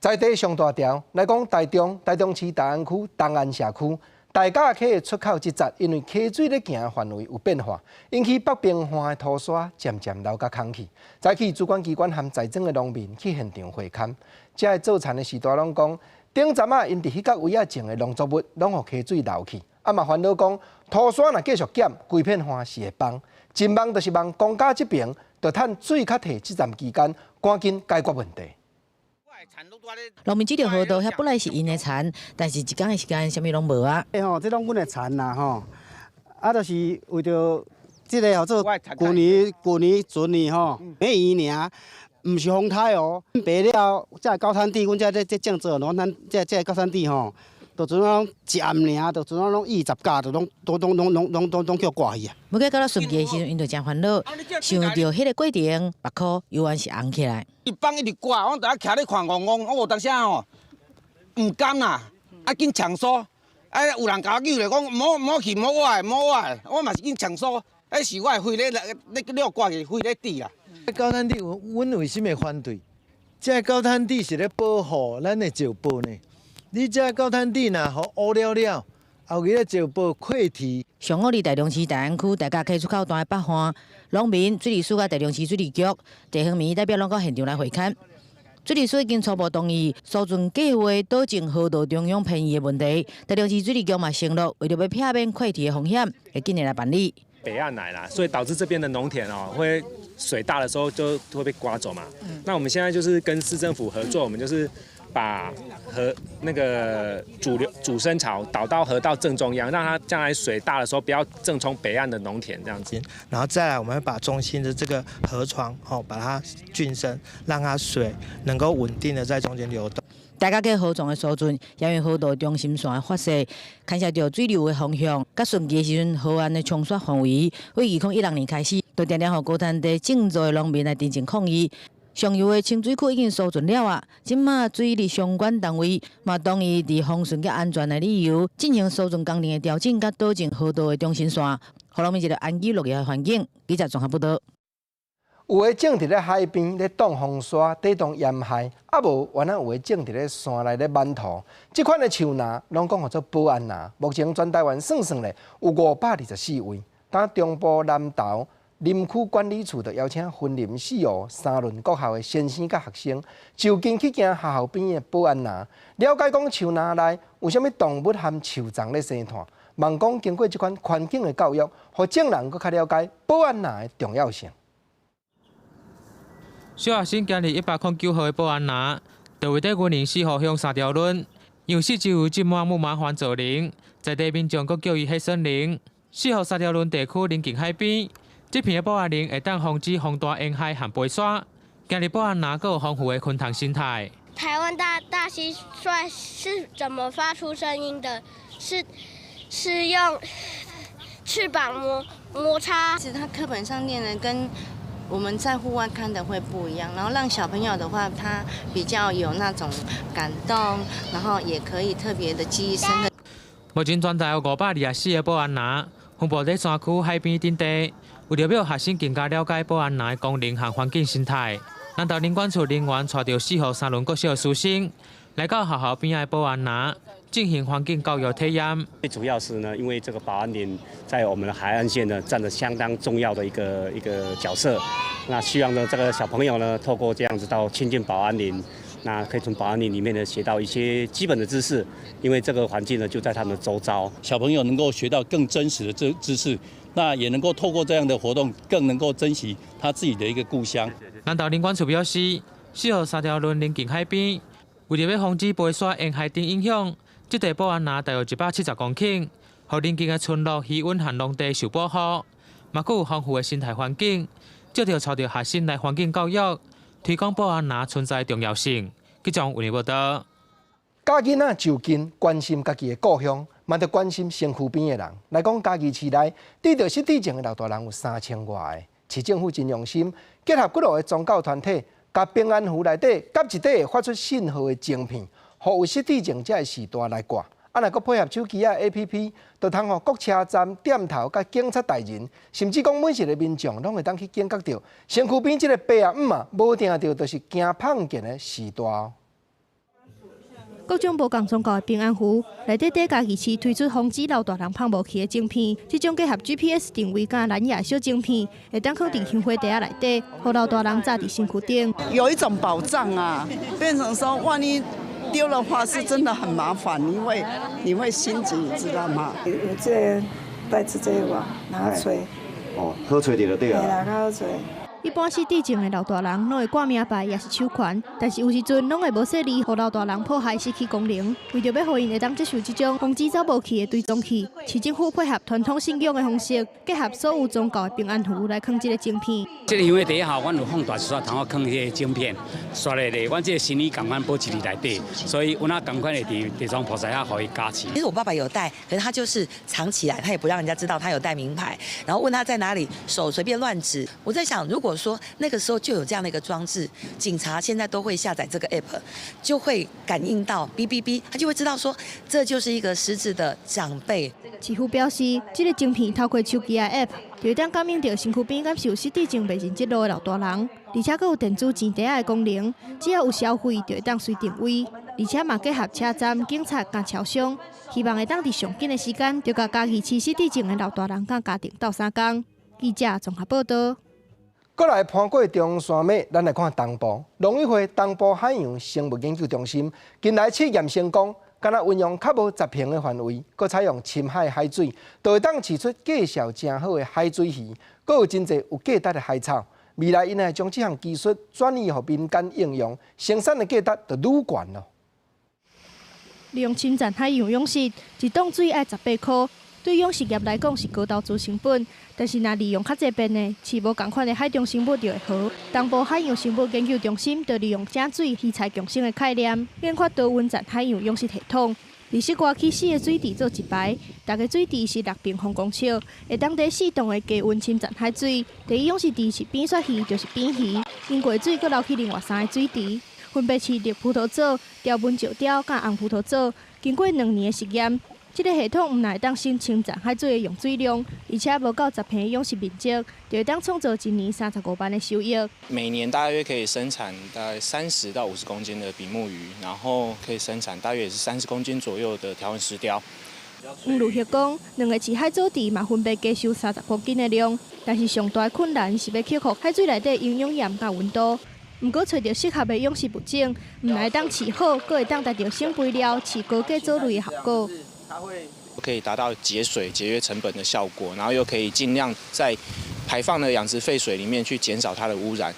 在地上大條來講，台中台中市大安區東安社區，大甲溪的出口這節，因為溪水咧行範圍有變化，引起北邊岸的土沙漸漸流甲空去。早起主管機關和在莊的農民去現場會勘，這个做田的序大攏講，頂陣仔𪜶佇彼角位仔種的農作物攏予溪水流去，啊嘛煩惱講土沙若繼續減，規片岸是會崩。真望就是望公家這邊，就趁水較退這站期間，趕緊解決問題。農民這條河道遐本來是𪜶的田，但是一工的時間，啥物攏無啊。欸吼，這攏阮的田啦吼，啊，就是為著這个號做舊年、舊年、前年吼，梅雨爾，毋是風颱哦。白了，這个高灘地，阮這咧這種做，攏咱這這个高灘地吼，就陣攏一暗爾，就陣攏雨十甲，就攏攏攏攏攏攏攏攏叫掛去啊。不過到了汛期的時陣，𪜶就誠煩惱，想著彼个過程，目箍猶原是紅起來。伊放一直掛，我佇遐徛咧看戇戇，我有當時吼，毋甘啦，啊緊搶收，啊有人共我叫咧講，莫莫去莫我的莫我的，我嘛是緊搶收，彼是我的花咧咧咧掛去花咧滴啦。高灘地，阮為啥物會反對？這个高灘地是咧保護咱的石坡呢。你這个高灘地若予烏了了，後日咧石坡潰堤。上午佇台中市大安區大甲溪出口段的北岸，農民、水利署佮台中市水利局地方民意代表攏到現場來會勘。水利署已經初步同意疏浚計劃導正河道中央偏移的問題。台中市水利局嘛承諾，為著欲避免潰堤的風險，會緊來辦理。北岸來啦，所以導致這邊的農田哦，會水大的時候就會被刮走嘛。那我們現在就是跟市政府合作，我們就是把河那個主流主深槽導到河道正中央，讓它將來水大的時候不要正衝北岸的農田這樣子。然後再來，我們會把中心的這個河床哦，把它浚深，讓它水能夠穩定的在中間流動。大甲溪河床的疏浚，也因河道中心線的發射，牽涉著水流的方向，佮汛期的時陣河岸的沖刷範圍。為2016年開始，就定定予高灘地種作的農民來陳情抗議。上游的清水區已經疏浚了啊，這馬水利相關單位嘛同意佇防汛佮安全的理由，進行疏浚工程的調整，佮導正河道的中心線，予農民一個安居樂業的環境。記者綜合報導。有的種佇咧海邊咧擋風沙、抵擋鹽害，啊無原來有的種佇咧山內咧挽土。這款的樹林攏講號做保安林。目前全台灣算算咧有524位。當中部南投林區管理處就邀請雲林四湖三崙國校的先生佮學生，就近去行學校邊的保安林，了解講樹林內有啥物動物和樹叢咧生湠。望講經過這款環境的教育，予眾人閣較了解保安林的重要性。小學生行佇109號的保安林，就位佇雲林四湖鄉三條崙，因為四周有種滿木麻黃造林，在地民眾閣叫伊黑森林。四湖三條崙地區鄰近海邊，這片的保安林會當防止風大淹海和飛沙。行佇保安林，閣有豐富的昆蟲生態。台灣大蟋蟀是怎麼發出聲音的？是用翅膀摩擦。其實他課本上念的跟我們在戶外看的會不一樣，然後讓小朋友的話，他比較有那種感動，然後也可以特別的記憶深刻。目前全台有524個保安林，分布佇山區、海邊等地，為著欲學生更加了解保安林的功能和環境生態，南投林管處人員帶著四湖三崙國小的師生來到學校邊的保安林進行環境教育體驗。最主要是呢，因為這個保安林在我們的海岸線呢，佔了相當重要的一個角色。那希望呢，這個小朋友呢，透過這樣子到親近保安林，那可以從保安林裡面呢學到一些基本的知識。因為這個環境呢就在他們的周遭，小朋友能夠學到更真實的這知識，那也能夠透過這樣的活動，更能夠珍惜他自己的一個故鄉。南投林管處表示，四湖三條崙鄰近海邊，為著欲防止飛沙沿海等影響，這塊保安林大約170公頃，予鄰近的村落、漁塭和農地受保護，嘛閣有豐富的生態環境，藉著帶著學生來環境教育，推廣保安林存在重要性。記者為你報導。教囡仔就近關心家己的故鄉，嘛著關心身軀邊的人。來講嘉義市內得著失智症的老大人有3000外个，市政府真用心，結合幾落個宗教團體，共平安符內底夾一塊會發出信號的晶片，予有失智症者的序大來掛。啊，若閣配合手機仔 APP，就通予各車站店頭佮警察大人，甚至講每一个民眾，攏會當去警覺著身軀邊這个白啊毋啊，無定著就是驚碰見的序大。各種無仝宗教的平安符，內底佇嘉義市推出防止老大人放無去的晶片，這種結合 GPS 定位佮藍牙小晶片，會當囥佇香火袋仔內底，予老大人紮佇身軀頂。有一種保障啊，變成說萬一丟的話，是真的很麻煩，因為你會心急，你知道嗎？有這個帶這個無，哪找？哦，好揣著就對啊。嘿啦，較好揣。一般失智症的老大人攏會掛名牌，抑是手環，但是有時陣攏會無細膩，予老大人破壞失去功能。為著欲予𪜶會當接受這種防止走無去的追蹤器，市政府配合傳統信仰的方式，結合所有宗教的平安符來囥這個晶片。這個香火袋吼，阮有放大一束通好囥彼個晶片，刷咧咧，阮這個心意仝款保持佇內底，所以阮也仝款會佇地藏菩薩遐予伊加持。其實我爸爸有戴，可是他就是藏起來，他也不讓人家知道他有戴名牌。然後問他在哪裡，手隨便亂指。我在想，如果說那個時候就有這樣的一個裝置，警察現在都會下載這個 app，就會感應到嗶嗶嗶，他就會知道說這就是一個失智的長輩。市府表示，這個晶片透過手機的 app，就會當感應著身軀邊敢是有失智症袂認這路的老大人，而且閣有電子錢袋仔的功能，只要有消費就會當隨定位，而且嘛結合車站、警察佮超商，希望會當佇上緊的時間，就共嘉義市失智症的老大人佮家庭鬥相共。記者綜合報導。過來攀過中山脈，咱來看東部農委會東部海洋生物研究中心近來試驗成功，敢若運用較無10平的範圍，閣採用深海海水，就會當飼出價效誠好的海水魚，閣有真濟有價值的海草。未來𪜶會將這項技術轉移予民間應用，生產的價值就愈懸囉。利用深層海洋養殖，一桶水愛18箍。對養殖業來講是高投資成本，但是若利用較濟遍的，飼無仝款的海中生物就會好。東部海洋生物研究中心就利用井水魚菜共生的概念，研發多溫層海洋養殖系統。佇室外起四個水池做一排，逐个水池是6平方公尺，會當佇4度的低溫深層海水。第一養殖池是扁鱈魚，就是扁魚，經過水閣流去另外三個水池，分別飼綠葡萄藻、條紋石鯛佮紅葡萄藻。經過2年的實驗，這个系統毋但會當省深層海水的用水量，而且無夠10坪養殖面積，就會當創造一年35萬的收益。每年大約可以生產大概30到50公斤的比目魚，然後可以生產大約也是30公斤左右的條紋石鯛。黃如學講，兩个飼海藻池嘛分別加收30公斤的量，但是上大的困難是欲克服海水內底營養鹽佮溫度。毋過揣著適合的養殖物種，毋但會當飼好，閣會當達到省肥料、飼高價藻類的效果。可以達到節水、節約成本的效果，然後又可以盡量在排放的養殖廢水裡面去減少它的污染。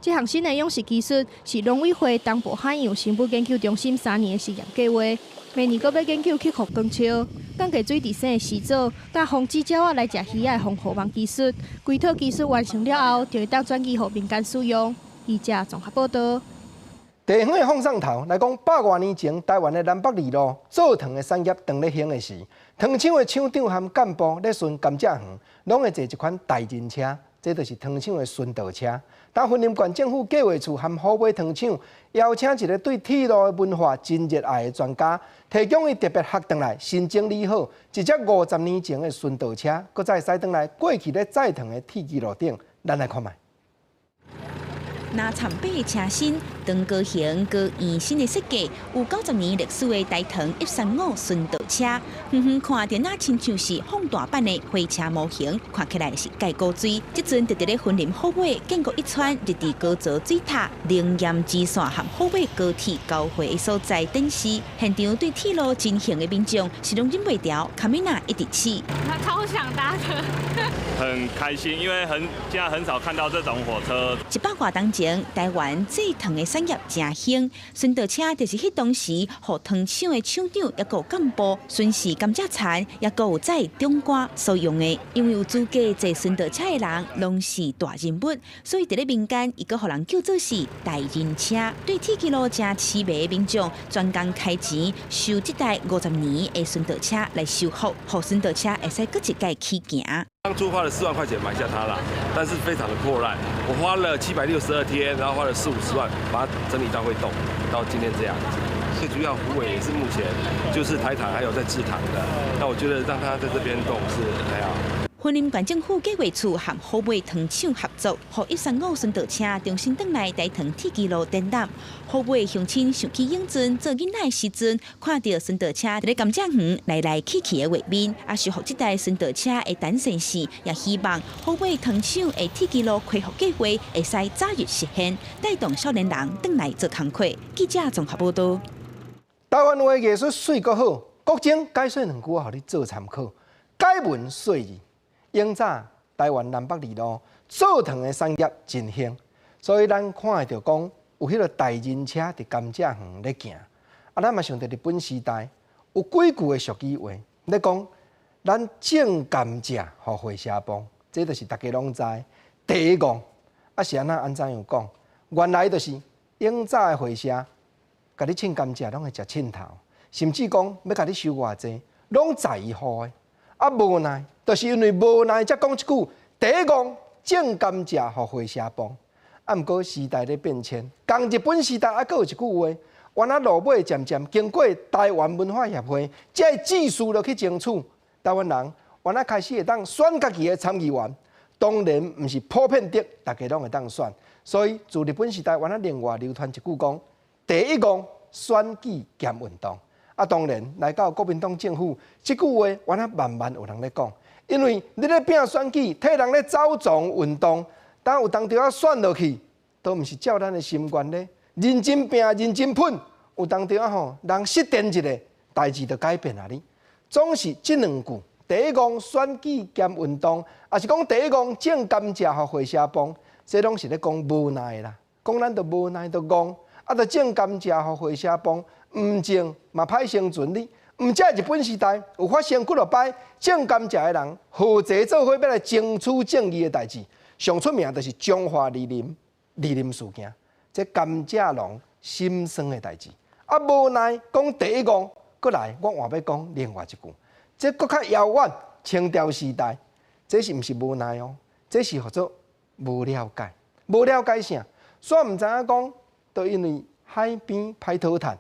這項新的養殖技術是農委會東部海洋生物研究中心3年的實驗計劃，明年閣欲研究克服光潮、降低水池生的死藻、佮防止鳥仔來食魚仔的防護網技術。規套技術完成了後，就會當轉移予民間使用。記者綜合報導。地方的放送頭來講，百外年前，台灣的南北二路做糖的產業當咧興的時，糖廠的廠長和幹部咧巡甘蔗園，攏會坐一款大人車，這就是糖廠的巡道車。當雲林縣政府計劃處和虎尾糖廠邀請一个對鐵路的文化真熱愛的專家，提供伊特別學轉來新整理好一隻50年前的巡道車，閣再駛轉來過去咧載糖的鐵支路頂，咱來看覓。若長白的車身，長高型、高圓身的設計，有90年歷史的台糖135巡道車，遠遠看著若親像是放大版的火車模型，看起來是蓋古錐。這陣就佇咧雲林虎尾建國一村日治高槽水塔、靈驗支線和虎尾高鐵交匯的所在展示。現場對鐵路真興的民眾是攏忍袂牢，卡米娜一直試。他超想搭的，很開心，因為現在很少看到這種火車。100外冬前，台灣製糖的產業誠興，巡道車就是彼當時予糖廠的廠長抑閣有幹部巡視甘蔗田，抑閣有載長官所用的。因為有資格坐巡道車的人，攏是大人物，所以佇咧民間，伊閣予人叫做是大人車。對鐵支路誠癡迷的民眾，專工開錢收這台50年的巡道車來修復，予巡道車會使閣一擺起行。當初花了4萬塊錢買下它啦，但是非常的破爛。我花了762天，然後花了四五十萬把它整理到會動，到今天這樣子。最主要虎尾也是目前就是台糖還有在製糖的，那我覺得讓它在這邊動是還好。雲林縣政府計劃處和虎尾糖廠合作，予一三五巡道車重新轉來大潭鐵支路展覽。虎尾鄉親想起養蓁做囡仔的時陣，看著巡道車佇咧甘蔗園來來去去的畫面，啊，修復這台巡道車的單線線，也希望虎尾糖廠的鐵支路恢復計劃會使早日實現，帶動少年人轉來做工課。記者綜合報道。台灣話藝術媠閣好，國政解說兩句，予你做參考。解文說字，永早台灣南北二路做糖的產業真興，所以咱看會著講有彼個大人車佇甘蔗園咧行。啊，咱嘛想著日本時代有幾句的俗語話咧講，咱種甘蔗予火車磅，這就是大家攏知。第一戇，啊是按怎按怎樣講？原來就是永早的火車，共你稱甘蔗攏會食秤頭，甚至講欲共你收偌濟，攏在意予的。啊，無奈，就是因為無奈才講這句。第一戇種甘蔗予火車磅。啊，毋過時代咧變遷，仝日本時代猶閣有一句話，原來落尾漸漸經過台灣文化協會，這個志士落去爭取，台灣人原來開始會當選家己的參議員。當然毋是普遍的，大家攏會當選。所以自日本時代，原來另外流傳一句講：第一戇選舉兼運動。啊，當然來到國民黨政府，這句話原來慢慢有人咧講，因為你咧拼選舉，替人咧走傱運動，當有當時仔選落去，都毋是照咱的心願咧，認真拼，認真噴，有當時仔吼，人失電一下，代誌就改變啊！你總是這兩句，第一戇選舉兼運動，抑是講第一戇種甘蔗予火車磅，這攏是咧講無奈啦，講咱就無奈就戇，啊，就種甘蔗予火車磅。毋種嘛歹生存哩，毋只日本時代有發生幾落擺種甘蔗的人合齊做伙欲來爭取正義的代誌，上出名就是彰化二林二林事件，這甘蔗農心酸的代誌。啊，無奈講第一戇，閣來我換欲講另外一句，這閣較遙遠清朝時代，這是毋是無奈哦？這是號做無了解，無了解啥？煞毋知影講，就因為海邊歹討趁。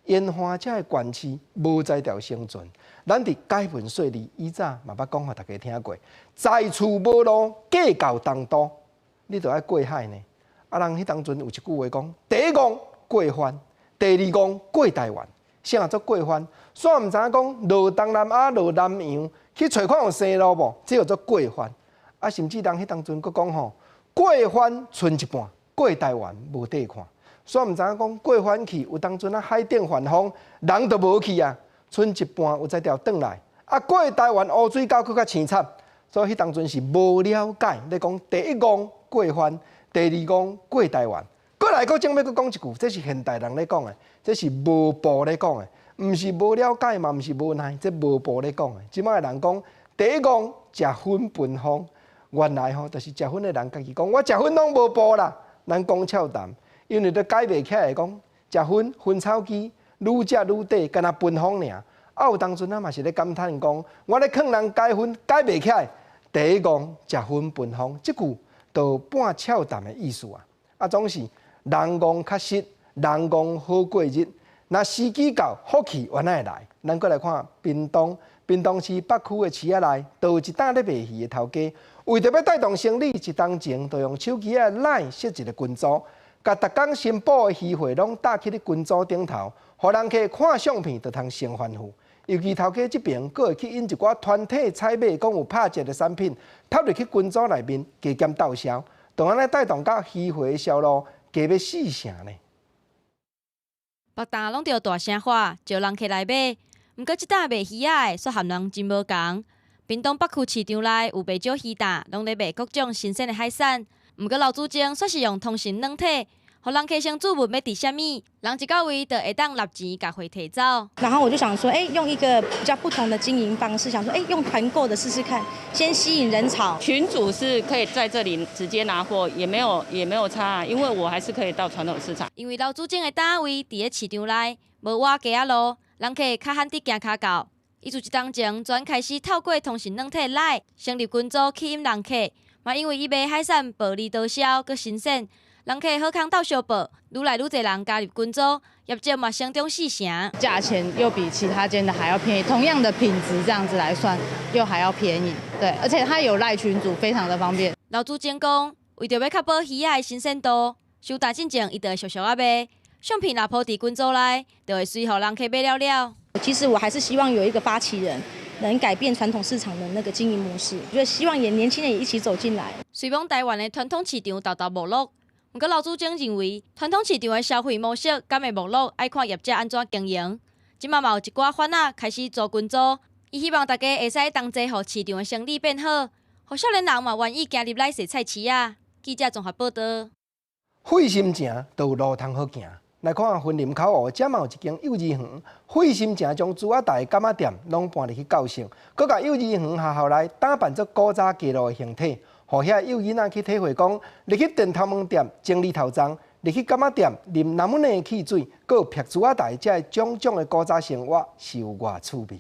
沿岸這个縣市無才調生存，咱佇解文說字以早嘛捌講予大家聽過，在厝無路，過到東都，你著愛過海呢。啊，人彼當陣有一句話講：第一戇過番，第二戇過台灣。啥叫做過番？煞毋知影講落東南亞、落南洋去揣看有生路無？這叫做過番。啊，甚至人彼當陣閣講吼，過番賰一半，過台灣無塊看。煞毋知影講過番去，有當陣啊海頂反風，人都無去啊，賰一半有才調轉來。啊，過台灣烏水溝閣較凄慘，所以彼當陣是無了解。咧講第一戇過番，第二戇過台灣。閣來閣正欲閣講一句，這是現代人咧講的，這是無步咧講的，毋是無了解嘛，毋是無奈，這無步咧講的。這擺的人講第一戇食薰分風，原來吼就是食薰的人家己講，我食薰攏無步啦，咱講俏談。因為都解袂起來，講食薰薰草機愈食愈短，敢若分風爾。啊，有當陣啊嘛是咧感嘆講，我咧勸人解薰解袂起來。第一戇食薰分風，這句就半俏談的意思啊。啊，總是人戇較實，人戇好過日。若時機到，福氣原來會來。咱閣來看屏東，屏東市北區的市仔內，就有一檔咧賣魚的頭家，為著欲帶動生意，一冬前就用手機仔 LINE 設一个群組。共逐工新補的魚貨攏貼去咧群組頂頭，予人客看相片就通先吩咐。尤其頭家這爿，閣會去引一寡團體採買，講有拍折的產品，插入去群組內面加減鬥銷，就按呢帶動甲魚貨的銷路加欲四成呢。別檔攏著大聲喊，招人客來買。毋過這檔賣魚仔的，煞和人真無仝。屏東北區市場內有袂少魚檔，攏咧賣各種新鮮的海產。毋過老祖宗煞是用通訊軟體，予人客先注問欲佇啥物，人一到位就會當納錢共貨提走。然後我就想說，欸，用一個比較不同的經營方式，想說，欸，用團購的試試看，先吸引人潮。群組是可以在這裡直接拿貨，也沒有差，因為我還是可以到傳統市場。因為老祖宗的檔位佇咧市場內，無倚街仔路，人客較罕得行跤到。伊自一冬前轉開始透過通訊軟體 LINE 成立群組吸引人客，嘛因為伊賣海產薄利多銷，閣新鮮，人客好康鬥相報，愈來愈濟人加入群組，業績嘛成長四成。價錢又比其他間的還要便宜，同樣的品質這樣子來算，又還要便宜。對，而且它有賴群組，非常的方便。老主前講，為著欲確保魚仔的新鮮度，收單進前伊就會俗俗仔賣，相片若鋪佇群組內，就會隨予人客買了了。其實我還是希望有一個發起人，能改變傳統市場的那個經營模式，就希望也年輕人也一起走進來。雖罔台灣的傳統市場沓沓沒落，毋過老主前認為，傳統市場的消費模式敢會沒落，愛看業者按怎經營。這馬嘛有一寡販仔開始組群組，伊希望大家會使同齊予市場的生理變好，予少年人嘛願意行入來踅菜市仔。記者綜合報導。費心情都有路通好行。來看雲林口湖，遮嘛有一間幼兒園，費心情將珠仔台柑仔店攏搬入去教室，閣共幼兒園學校內打扮做古早街路的形體，予遐幼囡仔去體會講，入去電頭毛店整理頭鬃，入去柑仔店啉藍莓的汽水，閣有劈珠仔台，這種種的古早生活是有偌趣味。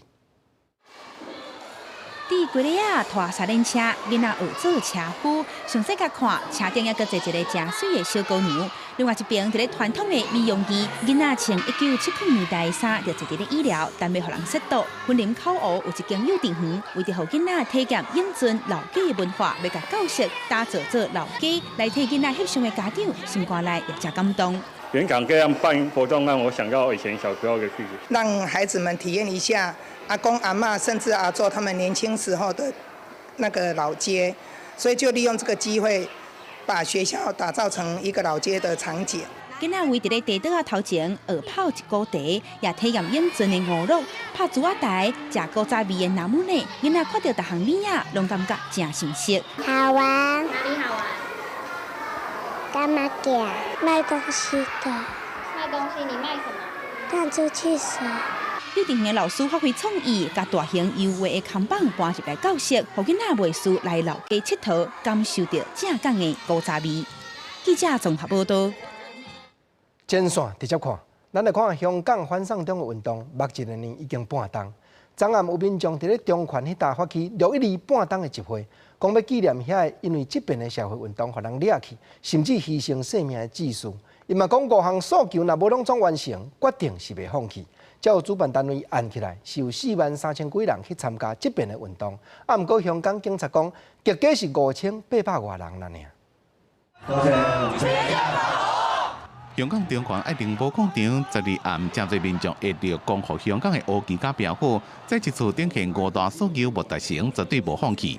佇規里仔拖三輪車，囡仔學做車夫。詳細共看，車頂猶閣坐一个誠媠的小姑娘。另外一爿佇咧傳統的美容院，囡仔穿1970年代的衫，就坐佇咧椅寮，等欲予人雪度。雲林口湖有一間幼稚園，為著予囡仔體驗永春老街的文化，欲共教室打造做老街，來替囡仔翕相的家長，心肝內也誠感動。原港這樣辦活動，讓我想到以前小時候的事情。讓孩子們體驗一下阿公阿嬤甚至阿祖他們年輕時候的那個老街，所以就利用這個機會，把學校打造成一個老街的場景。囡仔圍佇咧茶桌仔頭前學泡一壺茶，也體驗永春的娛樂，拍珠仔台，食古早味的藍莓呢。囡仔看著逐項物仔，攏感覺誠新鮮。好玩。哪裡好玩？柑仔店？賣東西的。賣東西，你賣什麼？彈珠汽水。幼稚園的老師發揮創意，共大型油畫的看板搬入來教室，予囡仔袂輸來老街𨑨迌，感受著正港的古早味。記者綜合報導。前線直接看，咱來看香港反送中的運動，目前的年已經半冬。昨暗有民眾佇咧中環彼搭發起六一二半冬的集會，講欲紀念遐个因為這遍的社會運動，予人掠去，甚至犧牲性命的志士。伊嘛講五項訴求若無攏總完成，決定是袂放棄。才有主辦單位按起來，是有4萬3千幾人去參加這遍的運動。啊，毋過香港警察講，結果是5800外人爾。多謝。香港中環愛丁堡廣場12暗，誠濟民眾挾著光復香港的烏旗佮標語，再一次展現五大訴求無達成，絕對無放棄。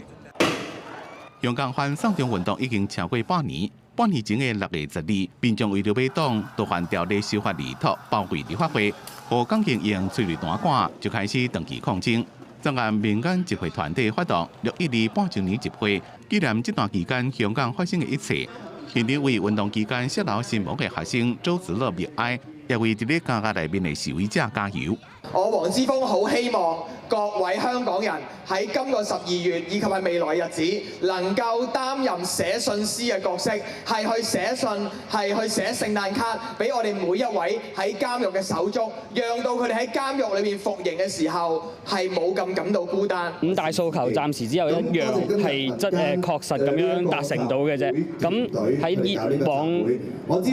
香港反送中運動已經超過半年，半年前的6月12，民眾為著欲擋逃犯條例修法而托包圍立法會，予港警用催淚彈趕，就開始長期抗爭。昨暗民間集會團體發動六一二半週年集會，紀念這段期間香港發生的一切。現場為運動期間血流身亡的學生周梓樂默哀，也為佇咧監獄內面的示威者加油。我黃之鋒好希望各位香港人喺今個12月以及係未來日子，能夠擔任寫信師嘅角色，係去寫信，係去寫聖誕卡俾我哋每一位喺監獄嘅手足，讓到佢哋喺監獄裏面服刑嘅時候係冇咁感到孤單。五大訴求暫時只有一樣係真確實咁樣達成到嘅啫。咁喺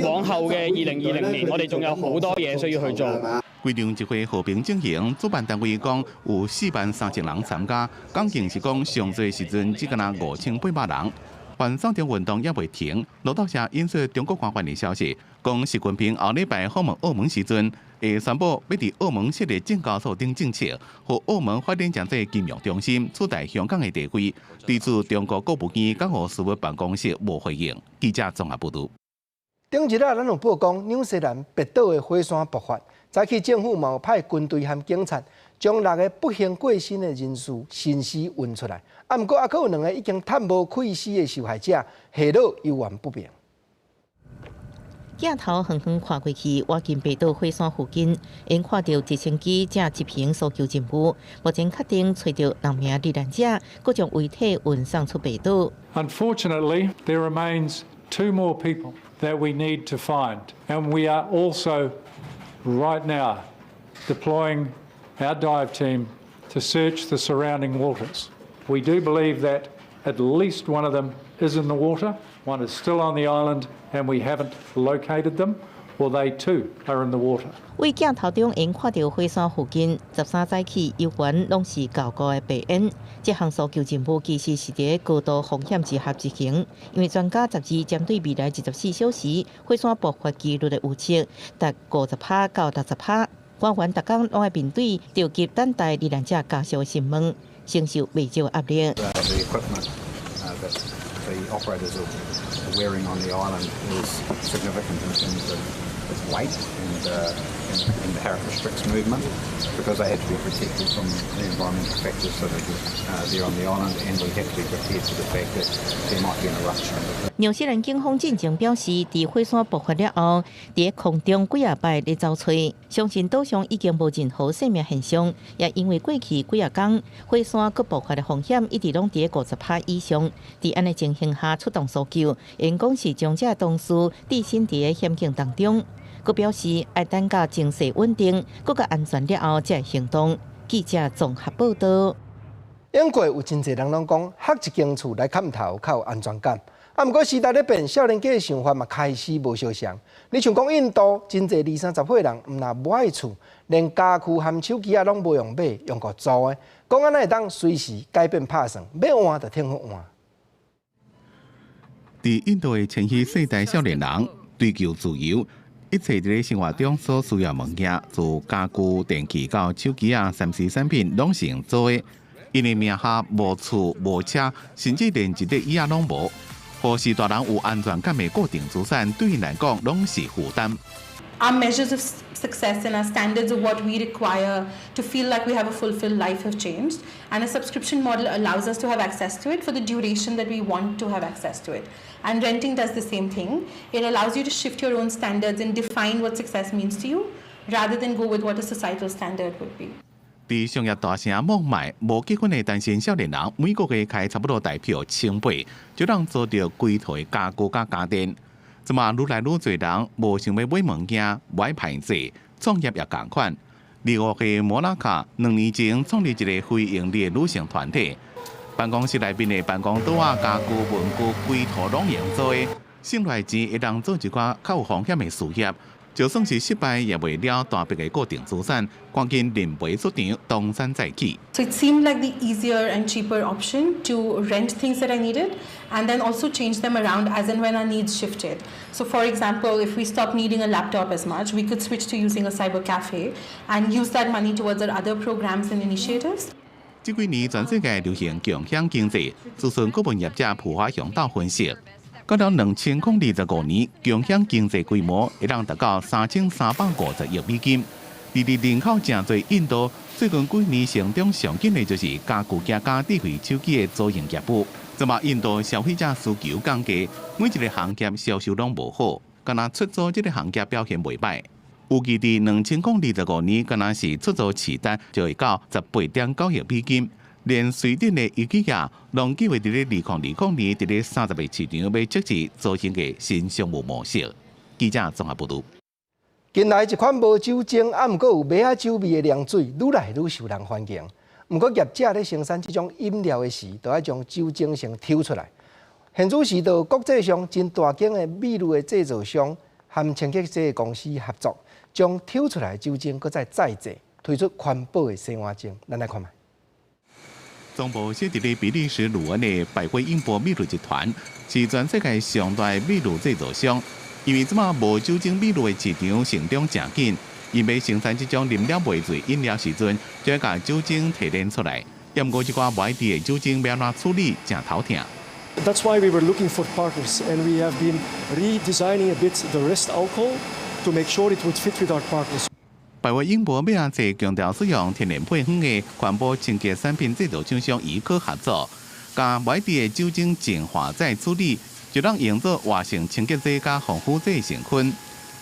往後嘅2020年，我哋仲有好多嘢需要去做。規場集會和平進行，主辦單位講有4萬3千人參加，港警是講上濟時陣只敢若5800人。反送中運動猶未停，路透社引述中國官方的消息，講習近平後禮拜訪問澳門時陣，會宣布欲佇澳門設立證交所等政策，予澳門發展成做金融中心，取代香港的地位。對此，中國國務院港澳事務辦公室無回應。記者綜合報導。頂日啊，咱有報講紐西蘭北島的火山爆發，早起政府嘛有派軍隊和警察將六个不幸過身的人士身屍運出來。啊，毋過猶閣有兩个已經嘆無氣死的受害者，下落猶原不明。鏡頭遠遠看過去，倚近北島火山附近，𪜶看著直升機正執行搜救任務。目前確定揣著六名罹難者，閣將遺體運送出北島。 Unfortunately, there remains two more people that we need to find, and we are also right now deploying our dive team to search the surrounding waters. We do believe that at least one of them is in the water. One is still on the island and we haven't located them, or they too are in the water. 對鏡頭中𪜶看著火山附近，13早起猶原攏是厚厚的白煙。這項搜救任務其實是佇高度風險之下執行，因為專家十二針對未來24小時火山爆發機率的預測達50趴到60趴。官員逐工攏愛面對著急等待罹難者家屬的詢問，承受袂少壓力。 The equipment that the operators are wearing on the island is significant in terms of its weight and how it restricts movement, because they had to be protected from the environmental factors that are there on the island, and we have to be prepared for the fact that there might be an eruption. 紐西蘭警方進前表示，佇火山爆發了後，佇空中幾仔擺咧走揣，相信島上已經無任何生命現象。也因為過去幾仔工火山閣爆發的風險一直攏佇50趴以上，佇按呢情形下出動搜救，𪜶講是將這同事置身佇險境當中。閣表示愛等到情勢穩定、閣較安全了後才會行動。記者綜合報道。英國有真濟人攏講，翕一間厝來崁頭較有安全感。啊，毋過時代咧變，少年家的想法嘛開始無相仝。你像講印度，真濟二三十歲人，毋若無愛厝，連家具和手機仔攏無用買，用閣租的。講按呢會當隨時改變拍算，欲換就聽去換。佇印度的千禧世代少年人追求自由，一切佇咧生活中所需要物件，自家具、電器到手機仔、3C 產品，攏是用租的。𪜶的名下無厝無車，甚至連一塊椅仔攏無。予序大人有安全感的固定資產，對𪜶來講攏是負擔。 Our measures of success and our standards of what we require to feel like we have a fulfilled life have changed. And a subscription model allows us to have access to it for the duration that we want to have access to it. And renting does the same thing. It allows you to shift your own standards and define what success means to you, rather than go with what a societal standard would be. 佇商業大城孟買，無結婚的單身少年人每個月開差不多台票千八，就通租著規套的家具佮家電。這馬愈來愈濟人無想欲買物件，無愛排隊，創業也仝款。25歲摩拉卡2年前創立一個非營利的女性團體，辦公室內面的辦公桌仔、家具、文具，規套攏用租的，省落來錢會當做一寡較有風險的事業。就算是失敗，也袂了大筆的固定資產，趕緊認賠出場，東山再起。 So it seemed like the easier and cheaper option to rent things that I needed and then also change them around as and when our needs shifted. So for example, if we stopped needing a laptop as much, we could switch to using a cyber cafe and use that money towards our other programs and initiatives. 這幾年全世界流行共享經濟，諮詢顧問業者蒲華雄鬥分析，到了2025年，共享經濟規模會當達到3350億美金。而佇人口誠濟印度，最近幾年成長上緊的就是家具佮智慧手機的租用業務。這馬印度消費者需求降低，每一個行業銷售攏無好，敢若出租這個行業表現袂䆀。預計佇2025年，敢若是出租市值就會到18.9億美金。連瑞典的 IKEA 攏計劃佇咧2020年，佇咧30個市場欲設置租用的新商務模式。記者綜合報導。近來一款無酒精，啊，毋過有麥仔酒味的涼水，愈來愈受人歡迎。毋過業者咧生產這種飲料的時，都愛將酒精先抽出來。現此時，就國際上真大間的麋鹿的製造商和清潔劑公司合作，將抽出來的酒精閣再再製，推出環保的洗碗精。咱來看覓。總部設佇咧比利時魯恩的百威英博美祿集團，是全世界上大的美祿製造商。因為這馬無酒精美祿的市場成長誠緊，𪜶欲生產這種啉了袂醉飲料時陣，就愛共酒精提煉出來。毋過這寡無愛滴的酒精欲按怎處理，誠頭疼。 That's why we were looking for partners, and we have been redesigning a bit the rest alcohol to make sure it would fit with our partners. 百威英博欲按怎強調使用天然配方的環保清潔產品製造廠商怡可合作，共無愛滴的酒精淨化再處理，就通用做活性清潔劑佮防腐劑成分。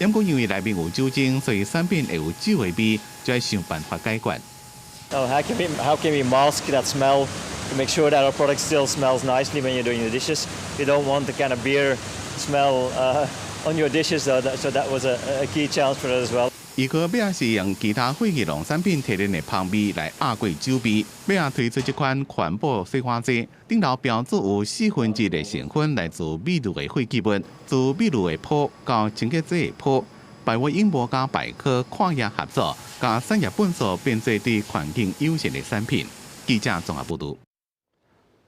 毋過因為內面有酒精，所以產品會有酒的味，就愛想辦法解決。 Oh, how can we mask that smell to make sure that our product still smells nicely when you're doing the dishes? You don't want the kind of beer smell on your dishes, so that was a key challenge for us as well. 伊閣尾仔是用其他廢棄農產品提煉的芳味來壓過酒味，尾仔推出這款環保洗碗劑，頂頭標註有1/4的成分來自米露的廢棄物，自米露的泡到清潔劑的泡，百威英博佮百科跨業合作，共產業糞埽變做對環境友善的產品。記者綜合報導。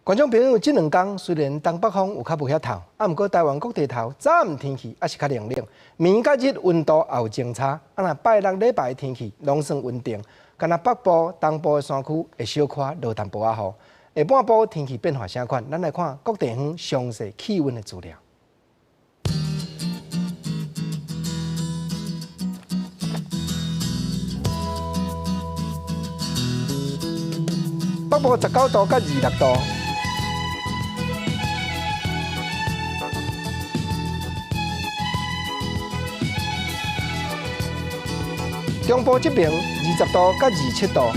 觀眾朋友，這兩工雖然東北風有較無遐透，啊，毋過台灣各地頭早暗天氣猶是較涼冷，暝佮日溫度也有增差。啊，若拜六禮拜天氣攏算穩定，干焦北部、東部的山區會小可落淡薄仔雨。下半晡天氣變化啥款？咱來看各地方詳細氣溫的資料。北部19度佮26度。中部這邊20度佮27度。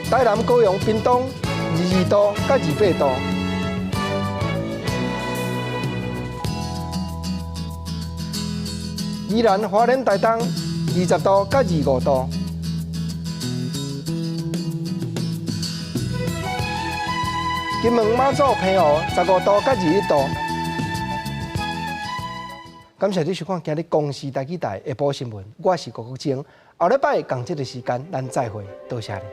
台南、高雄、屏東22度佮28度。宜蘭、花蓮、台東20度佮25度。金門、馬祖、澎湖15度佮21度。感謝你收看今日公視台語台下晡新聞，我是郭國晶。後禮拜仝這个時間，咱再會，多謝你。